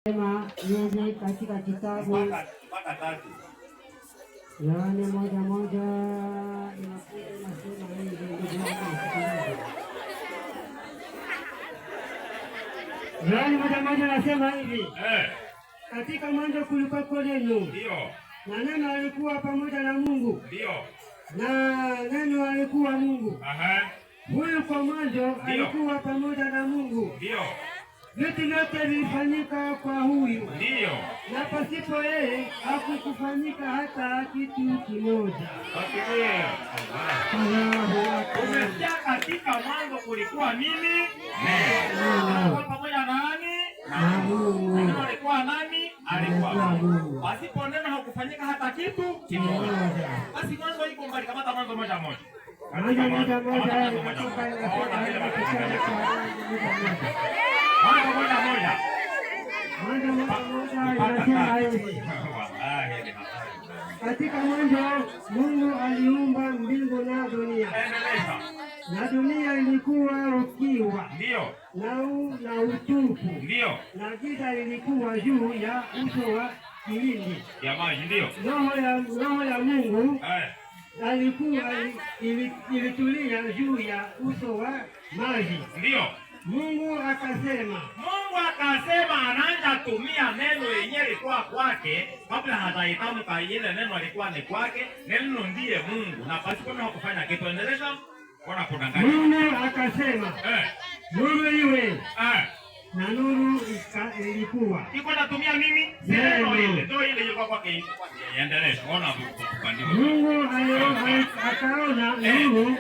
Hivi katika kitabu Mpaka 3. Yohane 1:1 inakuja inasema hivi, ndugu yangu msikilizaji. Yohane 1:1 nasema hivi: katika mwanzo kulikuwako neno, na neno alikuwa pamoja na Mungu, na neno alikuwa Mungu. Huyu kwa mwanzo alikuwa pamoja na Mungu. Vitu vyote vilifanyika kwa huyu, na pasipo yeye hakukufanyika hata kitu kimoja. Takbir. Allahu akbar. Umesikia, katika mwanzo kulikuwa nini? Neno. Alikuwa pamoja na nani? Na Mungu. Neno alikuwa nani? Alikuwa Alikuwa Mungu. Mungu. Pasipo neno hakufanyika hata kitu kimoja. Kimoja. Basi mwanzo iko mbali, kamata Mwanzo 1:1. Mwanzo 1:1 Kamata Mwanzo moja inatoka moja. inasema Ona vile hivi, kitabu cha Mwanzo 1:1. Mwanzo 1:1. Mwanzo 1:1 inasema hivi: Wallahi ni hatari. Katika mwanzo Mungu aliumba mbingu na dunia, Endeleza. na dunia ilikuwa ukiwa na utupu, na giza lilikuwa juu ya uso wa kilindi. Ya maji, ndio. Roho ya Mungu alikuwa ilitulia juu ya uso wa maji. Mungu akasema, Mungu akasema, anaanza tumia neno yenyewe ilikuwa kwake kabla hajaitamka ile neno alikuwa ni kwake. Neno ndiye Mungu na pasipo neno kufanya kitu. Endeleza. Ona kudanganya. Mungu akasema, nuru iwe, na nuru ilikuwa. Iko natumia nini? Neno. Neno ile. Ndio ile ilikuwa kwake. Endeleza. Ona kubandika. Mungu akaona nuru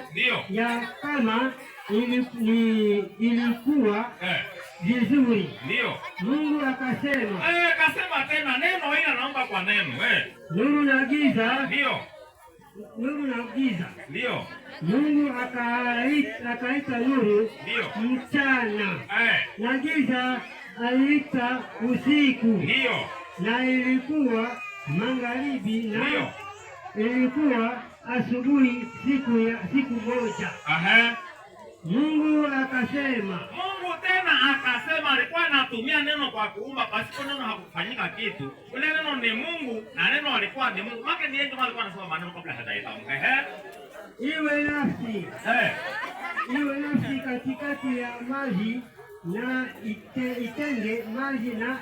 ya kama ilikuwa vizuri. Mungu akasema, Kasema tena neno ile anaomba kwa neno. Nuru na giza, nuru na giza. Mungu akaita nuru mchana na giza aliita usiku. Na ilikuwa magharibi na ilikuwa asubuhi siku moja. Mungu akasema, Mungu tena akasema, alikuwa anatumia neno kwa kuumba, pasipo neno hakufanyika kitu. Ule neno ni Mungu na neno alikuwa ni Mungu. Maana ndiye ndio alikuwa anasema maneno kabla hajaitamka. Iwe nafsi, iwe nafsi katikati ya maji na itenge maji na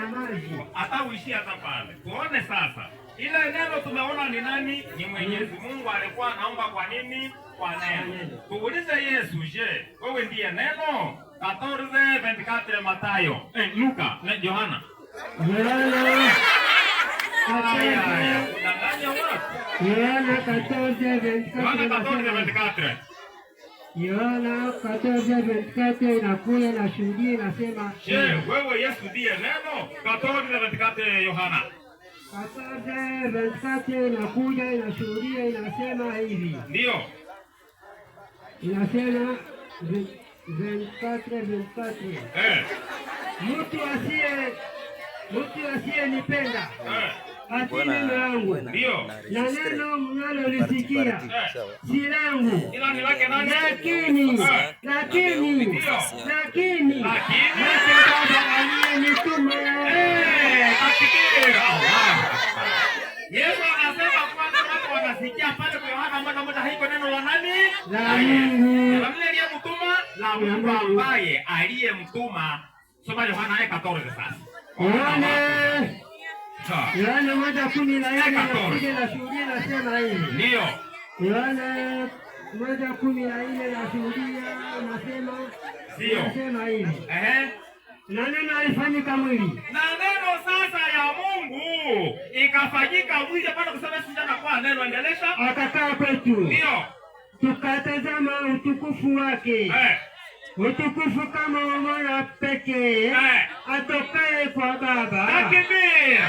maji. Hata uishi hata pale. Tuone sasa. Ile neno tumeona ni nani? Ni Mwenyezi Mungu alikuwa anaomba kwa nini? Kwa neno. Tuulize Yesu, je, wewe ndiye neno? 14:24 Mathayo. Luka na Yohana. Yohana Aya, aya, 14 udanganya watu. Yohana 14 Yohana 24 14:24. Yohana 14:24 inakuja na shuhudia inasema, Je, wewe Yesu ndiye neno? 14:24 Yohana. 14:24 inakuja inashuhudia inasema hivi. Inasema 24 24. Mtu asiyenipenda hatii neno langu, na neno mnalolisikia si langu, Ila ni lake nani? lakini lakini lakini Lakini lake Baba aliyenituma. Takbir. Allah. Yesu anasema kwanza watu wanasikia pale kwa Yohana 1:1 haiko neno la nani? La Mungu. La yule aliyemtuma, la Mungu ambaye aliyemtuma. Soma Yohana 14 sasa. Yohana Sawa. Yohana 1:14 nakuja na shuhudia nasema hivi. Yohana 1:14 nashuhudia nasema nasema hivi. Na neno alifanyika mwili. Na neno sasa ya Mungu ikafanyika mwili, hapana kusema sisi jana kwa neno, endelesha. Akakaa kwetu. Tukatazama utukufu wake. Utukufu kama wa mwana pekee atokaye kwa Baba. Takbir.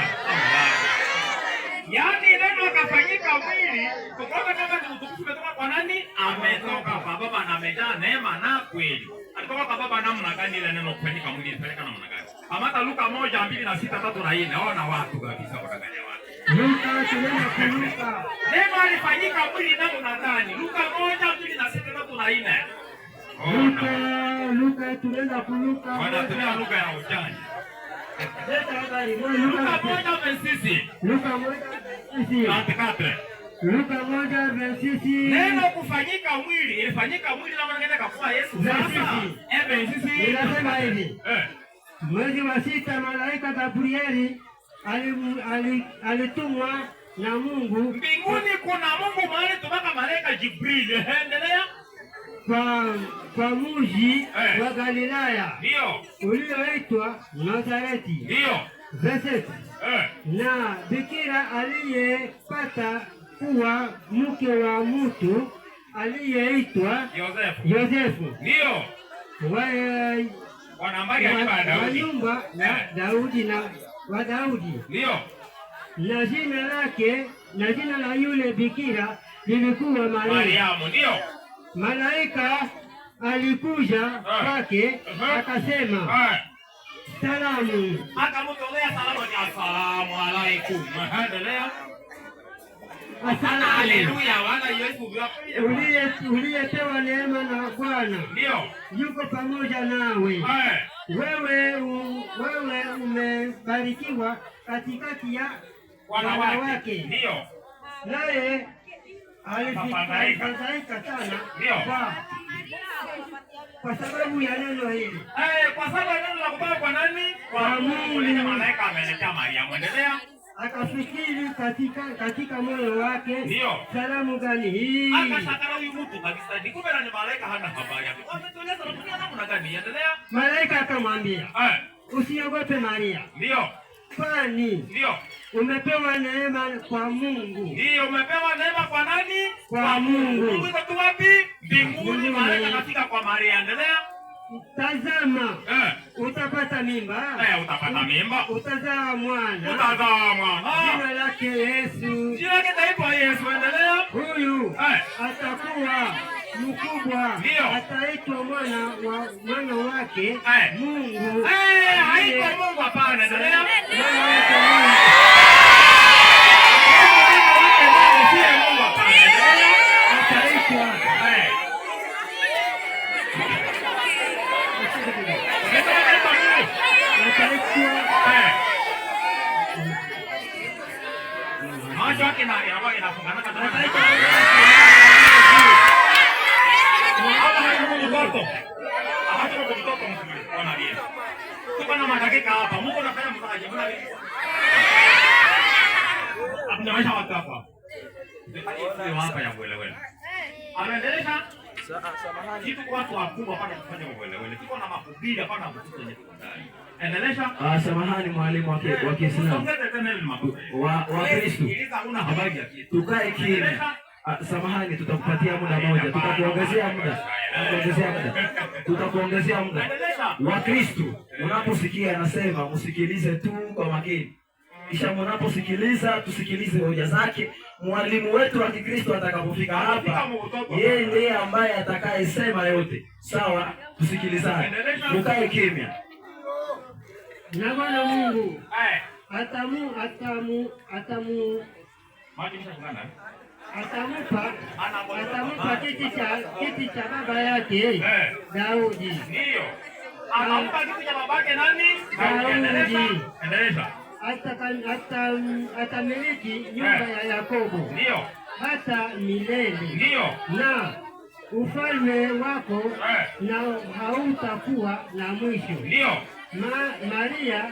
Yaani neno akafanyika mwili, tukaona kama ni utukufu umetoka kwa nani? Ametoka kwa Baba na amejaa neema na kweli. Alitoka kwa Baba namna gani ile neno kufanyika mwili ilifanyika namna gani? Kamata Luka 1:2 na 6:3 na 4. Ona watu kabisa wadanganya watu. Luka tunaenda kuluka. Neno alifanyika mwili namna gani? Luka 1:2 na 6:3 na 4. Luka Luka tunaenda kuluka. Wanatumia lugha ya ujanja. Leta habari. Luka 1:26. Luka 1:26. 34. Luka 1:26. Neno kufanyika mwili, ilifanyika mwili na maana kakuwa Yesu. Sasa 26. Inasema hivi. Mwezi wa 6 malaika Gabrieli alitumwa na Mungu. Mbinguni kuna Mungu mahali tumaka malaika Jibril. Endelea. Kwa mji wa Galilaya. Ndio. Ulioitwa Nazareti. Ndio. Verset. Na bikira aliyepata kuwa mke wa mtu aliyeitwa Yosefu. Yosefu. Ndio. Wa nambari ya nyumba ya Daudi. Wa nyumba ya Daudi na wa Daudi. Ndio. Na jina lake, na jina la yule bikira lilikuwa Maria. Mariamu, ndio. Malaika alikuja kwake akasema, salamu. Akamtolea salamu ya asalamu alaikum. Endelea. Asalamu. Haleluya, wana Yesu. Uliyepewa neema na Bwana. Ndio. Yuko pamoja nawe. Wewe umebarikiwa katikati ya wanawake. Ndio. Naye alifadhaika sana kwa sababu ya neno hili. Kwa sababu ya neno la kutoka kwa nani? Kwa Mungu. Malaika ameletea Mariamu. Endelea. Akafikiri katika moyo wake, salamu gani hii? Akashakara huyu mtu kabisa. Ni kumbe ni malaika hana habari yake. Ametolea salamu ni namna gani? Endelea. Malaika akamwambia, usiogope Maria. Ndio. Kwani ndio umepewa neema kwa Mungu. Ndio, umepewa neema kwa nani? Kwa Mungu. Mungu yuko wapi? Mbinguni. Malaika anafika kwa Maria. Endelea. Tazama, utapata mimba. Utapata mimba. Utazaa mwana. Utazaa mwana. Jina lake Yesu. Jina lake taitwa Yesu. Endelea. Huyu atakuwa mkubwa. Ataitwa mwana wake Mungu. Haiko Mungu hapana. Endelea. Mwana wake Mungu. Ataitwa Macho yake na yanakuwa inafungana kama mtoto. Hata kwa mtoto mzuri ona bien. Tuko na madakika hapa. Mungu anafanya mtaje. Mbona hivi? Hapo watu hapa. Ndio hapa ya kuelewela. Anaendelea. Kitu kwa watu wakubwa hapana kufanya uelewele. Tuko na mahubiri hapana mtoto yenye tuko ndani. Endelesha. Samahani mwalimu wa Kiislamu. Wa Kristo. Tukae kimya. Samahani, tutakupatia muda mmoja. Tutakuongezea muda. Tutakuongezea muda. Wa Kristo, unaposikia anasema msikilize tu kwa makini. Kisha mnaposikiliza tusikilize hoja zake. Mwalimu wetu wa Kikristo atakapofika hapa, yeye ndiye ambaye atakayesema yote. Sawa, tusikilizane. Ukae kimya. Na Bwana Mungu atamupa kiti cha baba yake Daudi. Ndio. Atampa kiti cha babake nani? Daudi. Endeleza. Atamiliki nyumba ya Yakobo. Ndio. Hata milele. Ndio. Na ufalme wako na hautakuwa na mwisho. Ndio. Maria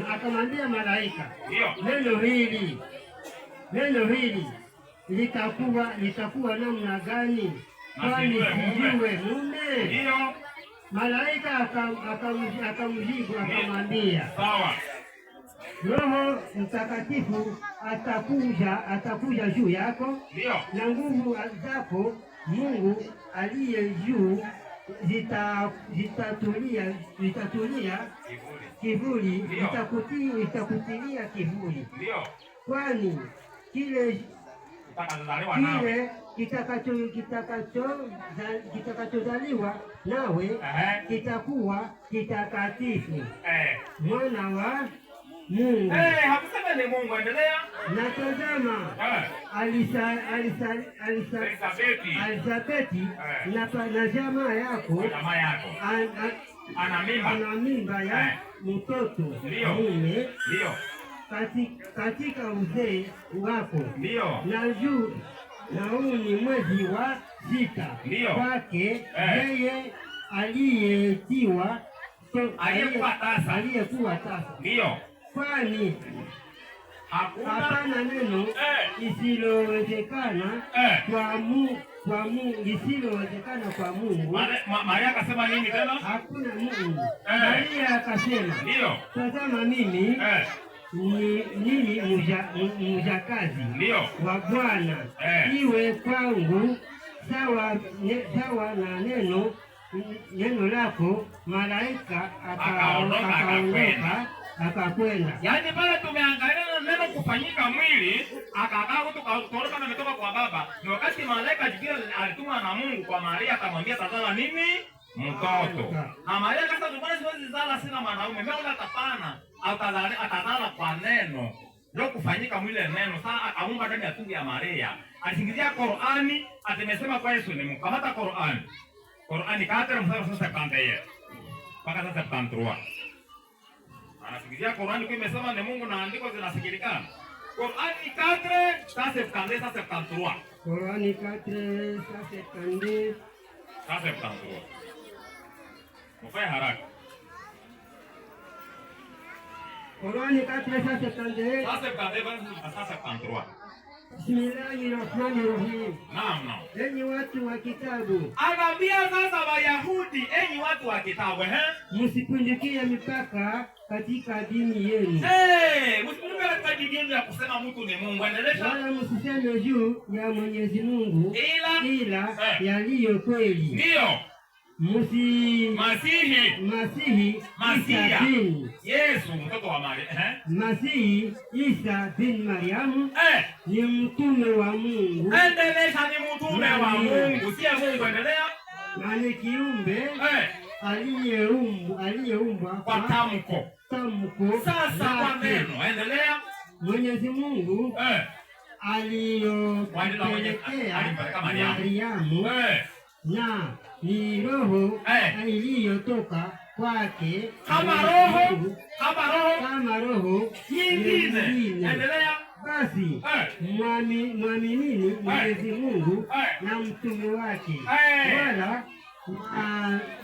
akamwambia malaika, neno hili litakuwa namna gani? Kwani sijue mume. Ndio. Malaika akamjibu akamwambia, sawa, Roho Mtakatifu atakuja juu yako, na nguvu zako Mungu aliye juu zitatulia kivuli, zitakutilia kivuli. Kwani kile kitakachozaliwa nawe kitakuwa kitakatifu, mwana wa Mungu. Hakusema ni Mungu, endelea. Na tazama, Elisabeti na jamaa yako Ana mimba. Ana mimba ya mtoto mume. Ndio. Katika uzee wako. Ndio. Na juu na huu ni mwezi wa 6. Ndio. Kwake yeye aliyetiwa aliyekuwa tasa. Ndio. Kwani hapana neno isilowezekana kwa Mungu, isilowezekana kwa Mungu. Maria akasema nini tena? Hakuna Mungu. Maria akasema, ndio, tazama mimi ni mjakazi wa Bwana, iwe kwangu sawa na neno lako. Malaika akaondoka akakwenda. Yaani pale tumeangalia neno kufanyika mwili, akakaa kutoka kama ametoka kwa Baba. Ni wakati malaika Jibril alitumwa na Mungu kwa Maria akamwambia tazama nini? Mtoto. Na Maria akasema mbona siwezi zala, sina mwanaume. Mbona atapana? Atazala kwa neno. Ndio kufanyika mwili neno. Sasa akaumba ndani ya tumbo ya Maria. Alisingizia Qur'ani, atemesema kwa Yesu ni Mungu. Kamata Qur'ani. Qur'ani 4 mstari 71 mpaka 73. Anasingizia Qur'ani kwa imesema ni Mungu na andiko zinasikilikana. Qur'ani 4 172 173. Qur'ani 4 172 173. Mfanye haraka. Qur'ani 4 172 173. Bismillahirrahmanirrahim. Naam, naam. Enyi watu wa kitabu. Anaambia sasa Wayahudi, enyi watu wa kitabu, msipindukie mipaka katika dini yenu. Msipindukie katika dini yenu ya kusema mtu ni Mungu. Endelesha. Wala msiseme juu ya Mwenyezi Mungu ila yaliyo kweli. Ndio. Masihi Isa bin Yesu mtoto wa Maria. Masihi Isa bin Mariamu ni mtume wa Mungu. Endelesha, ni mtume wa Mungu, si Mungu. Endelea. Na ni kiumbe aliyeumbwa kwa tamko. Sasa kwa neno. Endelea. Mwenyezi Mungu aliyopelekea Mariamu na ni roho iliyotoka kwake kama roho nyingine. Endelea. Basi mwaminini Mwenyezi Mungu na mtume wake, wala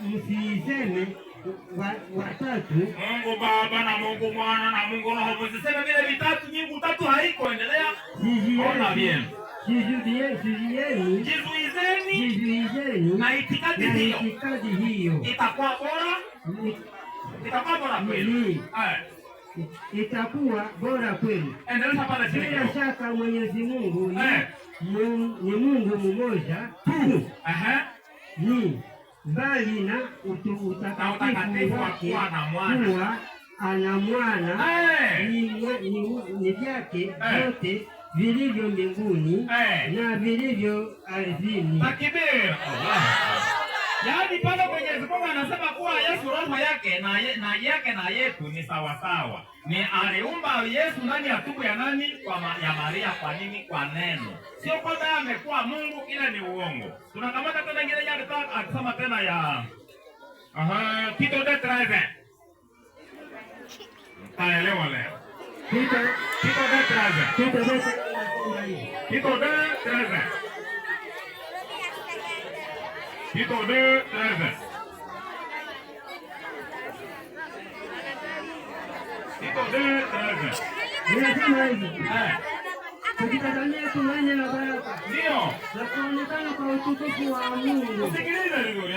msiseme watatu, Mungu Baba na Mungu Mwana na Mungu Roho. Msiseme vile vitatu, Mungu tatu haiko. Endelea. Ona bien. Jizuizeni na itikadi hiyo, itakuwa bora, itakuwa bora kwenu. Itakuwa bora kwenu. Endelea pale chini. Bila shaka Mwenyezi Mungu ni Mungu mmoja tu. Ni mbali na utakatifu wake kuwa ana mwana, ni vyake vyote vilivyo mbinguni na vilivyo ardhini. Takbir. Yaani pale Mwenyezi Mungu anasema kuwa Yesu roho yake na yake na yetu ni sawa sawa. Ni aliumba Yesu ndani ya tumbo ya nani? Kwa ya Maria. Kwa nini? Kwa neno. Sio kwamba amekuwa Mungu, ila ni uongo. Tunakamata tena ingine ya akisema tena ya Tito 2:13. Taelewa leo. Tito 2:13. Tito 2:13. Tito 2:13. Tito 2:13. Ninasema hivi. Tukitazamia tumaini la baraka. Ndio. Na kuonekana kwa utukufu wa Mungu. Usikilize vizuri.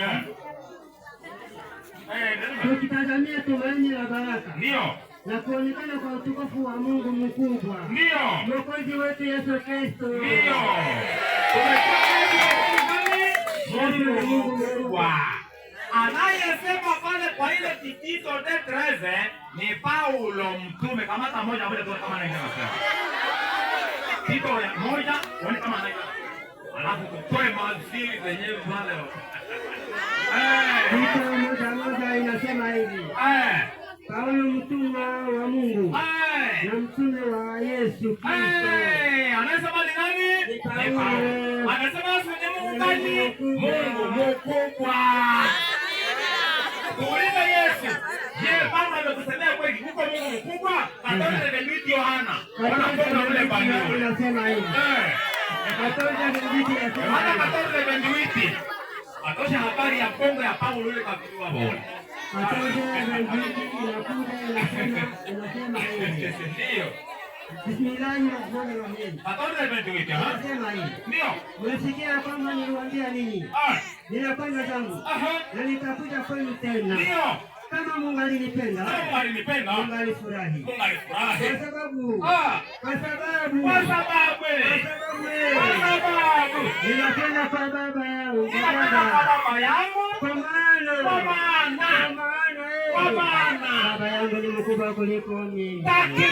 Tukitazamia tumaini la baraka. Ndio. Na kuonekana kwa utukufu wa Mungu mkubwa. Ndio. Mwokozi wetu Yesu Kristo. Ndio. Mungu mkubwa. Anayesema pale kwa ile Tito 2:13 ni Paulo mtume. Kamata moja moja tu kama anaingia nasema. Tito moja, uone kama anaingia. Alafu tutoe mazili zenyewe pale. Tito 1:1 inasema hivi. Paulo mtumwa wa Mungu na mtume wa Yesu Kristo. Anasema ni nani? Ni Paulo. Anasema Yesu ni Mungu gani? Mungu mkubwa. Tuulize Yesu. Je, Baba amekusemea kweli huko Mungu mkubwa? 14:28 Yohana. Wanafunga ule bani. Unasema hivi. 14:28 Yohana 14:28. Atosha habari ya Kongo ya Paulo ile kafiwa bora. 14:28 inakuja inasema hivi. Ndio. Bismillahirrahmanirrahim. 14:28. Inasema hivi. Ndio. Mlisikia kwamba niliwaambia ninyi. Ninakwenda zangu. Na nitakuja kwenu tena. Ndio. Kama Mungu alinipenda. Kama alinipenda. Mungu alifurahi. Mungu alifurahi. Kwa sababu. Kwa sababu. Kwa sababu. Kwa sababu. Ninakwenda kwa Baba yangu. Ninakwenda kwa Baba yangu. Kwa maana. Kwa maana. Kwa maana. Kwa maana. Baba yangu ni mkubwa kuliko mimi. Takbir.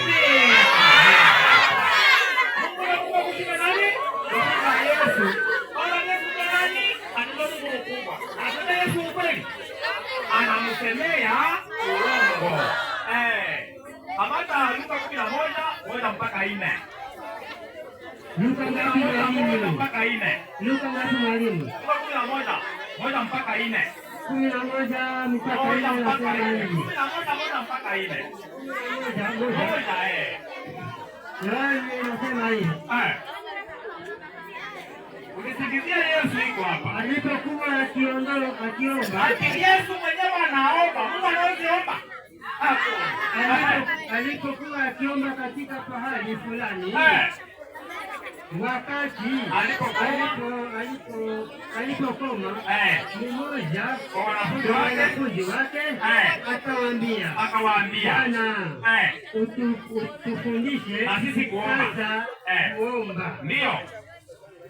Mungu ni mkubwa kushinda nani? Kushinda Yesu. Baba Yesu ni nani? Anajua Mungu mkubwa. Anasema Yesu ukweli. Anamsemea uongo. Kamata Luka 11:1 mpaka 4. Luka ngapi mwalimu? Mpaka 4. Luka ngapi mwalimu? Luka 11:1 mpaka 4. 11 mpaka 4. 11:1 mpaka 4. Moja Yohana inasema hivi. Ulisikizia Yesu iko hapa. Alipokuwa akiomba. Ati Yesu mwenyewe anaomba. Mungu anaweza omba. Alipokuwa akiomba katika pahali fulani. Wakati alipokoma mmoja kwa wanafunzi wake akawaambia, Bwana, utufundishe na sisi kuomba. Sasa kuomba. Ndio.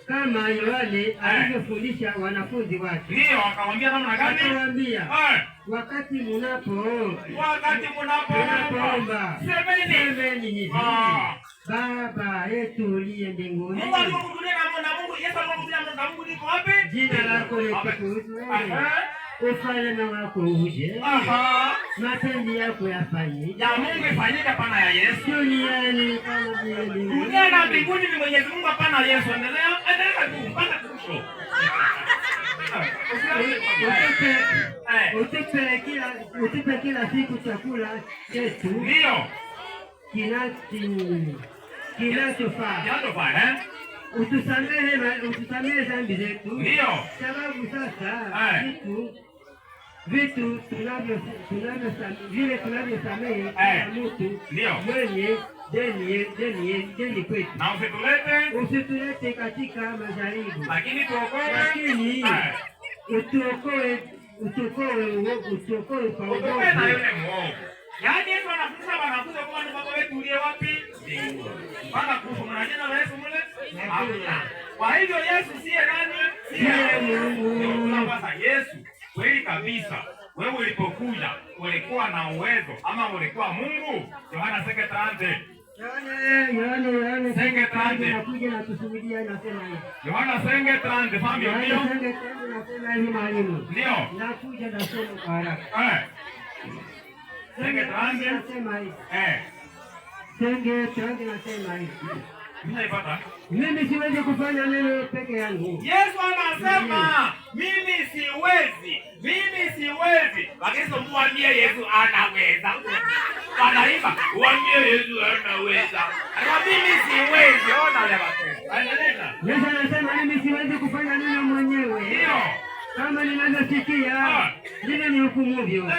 Kama Yohane alivyofundisha wanafunzi wake. Ndio, akawaambia namna gani? Akawaambia, wakati mnapoomba semeni hivi: Baba yetu uliye mbinguni, Mungu alikukutulia na Mungu, Yesu alikukutulia na Mungu liko wapi? Jina lako litukuzwe, ufalme wako uje, mapenzi yako yafanyike, ya Mungu ifanyike, hapana ya Yesu. Duniani kama vile mbinguni. Dunia na mbinguni ni Mwenyezi Mungu, hapana Yesu. Endelea, endelea tu mpaka mwisho. Utupe kila siku chakula chetu ndio kinachofaa. Kinachofaa, Utusamehe dhambi zetu. Ndio. Sababu sasa vitu vile tunavyosamehe kila mtu mwenye deni kwetu. Na usitulete katika majaribu, lakini tuokoe. Lakini utuokoe kwa uovu. Na yule muovu. Yaani Yesu anafundisha wanafunzi kwamba ni Baba wetu uliye wapi? Mbinguni. Mpaka kufa mna jina la Yesu mle? Hamna. Kwa hivyo Yesu siye nani? Siye Mungu. Sasa Yesu kweli kabisa, wewe ulipokuja ulikuwa na uwezo ama ulikuwa Mungu? Yohana 5:30. Yohana 5:30. Nakuja na kushuhudia nasema hivi. Yohana 5:30 fambio ndio. Yohana 5:30 nasema hivi mwalimu. Ndio. Nakuja nasema kwa haraka. 5:30 nasema hivi. 5:30 nasema hivi. Mnaipata? Mimi siwezi kufanya neno peke yangu. Yesu anasema mimi siwezi, mimi siwezi. Lakini sio muambie Yesu anaweza. Anaimba, muambie Yesu anaweza. Kwa mimi siwezi, ona wale watu. Endelea. Yesu anasema mimi siwezi kufanya neno mwenyewe. Ndio. Kama ninavyosikia, ndivyo nihukumuvyo.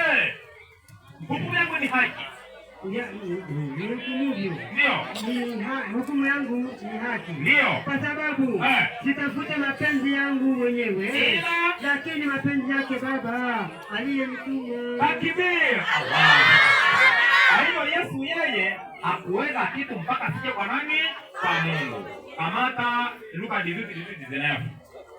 Hukumu yangu ni haki. Ndio. Hukumu yangu ni haki. Ndio. Kwa sababu sitafuta mapenzi yangu mwenyewe, lakini mapenzi yake Baba aliyemtuma. Takbir. Kwa hivyo Yesu yeye hakuweza kitu mpaka asije kwa nani? Kwa Mungu. Kamata Luka 18:19.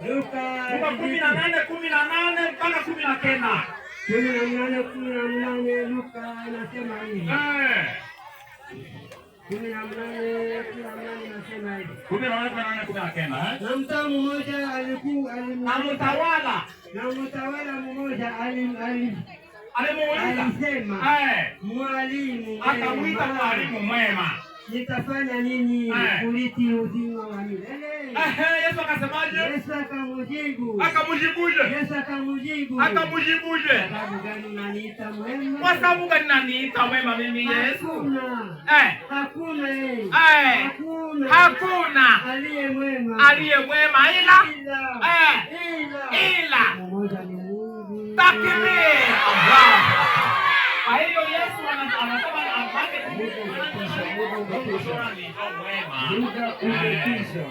Luka 18:18 mpaka 19. 18:18 Luka inasema hivi. 18:18 inasema hivi. 18:18 Na mtaa mmoja alikuwa na mtawala. Na mtawala mmoja alimuuliza. Alisema, mwalimu akamuita mwalimu mwema. Nitafanya nini kurithi uzima wa milele? Ehe, Yesu akasemaje? Yesu akamjibu. Akamjibuje? Yesu akamjibu. Akamjibuje? Sababu gani unaniita mwema? Kwa sababu gani naniita mwema mimi Yesu? Hakuna. Hakuna yeye. Hakuna. Hakuna aliye mwema. Aliye mwema ila Ila. Ila. Ila. Mmoja ni Mungu. Takbir! Allah. Kwa hiyo Yesu anasema Muda umekwisha, muda umekwisha. ni mwema. Muda umekwisha.